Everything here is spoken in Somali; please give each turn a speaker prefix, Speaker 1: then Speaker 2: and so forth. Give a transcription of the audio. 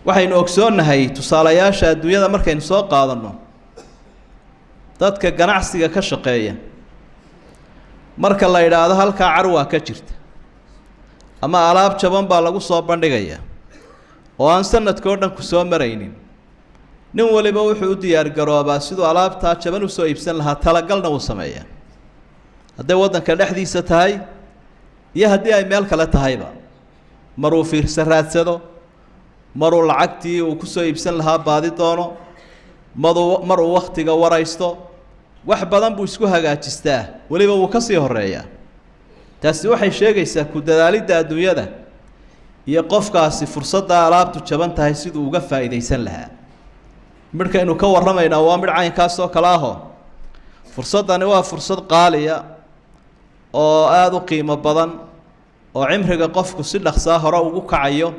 Speaker 1: Waxaynu ogsoonnahay tusaalayaasha adduunyada markaynu soo qaadanno, dadka ganacsiga ka shaqeeya marka la idhaahdo halkaa carwaa ka jirta ama alaab jaban baa lagu soo bandhigaya oo aan sanadka oo dhan ku soo maraynin, nin waliba wuxuu u diyaargaroobaa siduu alaabtaa jaban usoo iibsan lahaa, talagalna wuu sameeyaa, hadday waddanka dhexdiisa tahay iyo haddii ay meel kale tahayba. Maruu fiirsa raadsado, maruu lacagtii uu kusoo iibsan lahaa baadi doono, maduu mar uu wakhtiga waraysto, wax badan buu isku hagaajistaa, weliba wuu ka sii horeeyaa. Taasi waxay sheegaysaa ku dadaalidda adduunyada iyo qofkaasi fursadda alaabtu jaban tahay siduu uga faa'iidaysan lahaa. Midhkaynu ka warramaynaa waa midh caynkaas oo kale aho. Fursaddani waa fursad qaaliya oo aada u qiimo badan oo cimriga qofku si dhaqsaa hore ugu kacayo.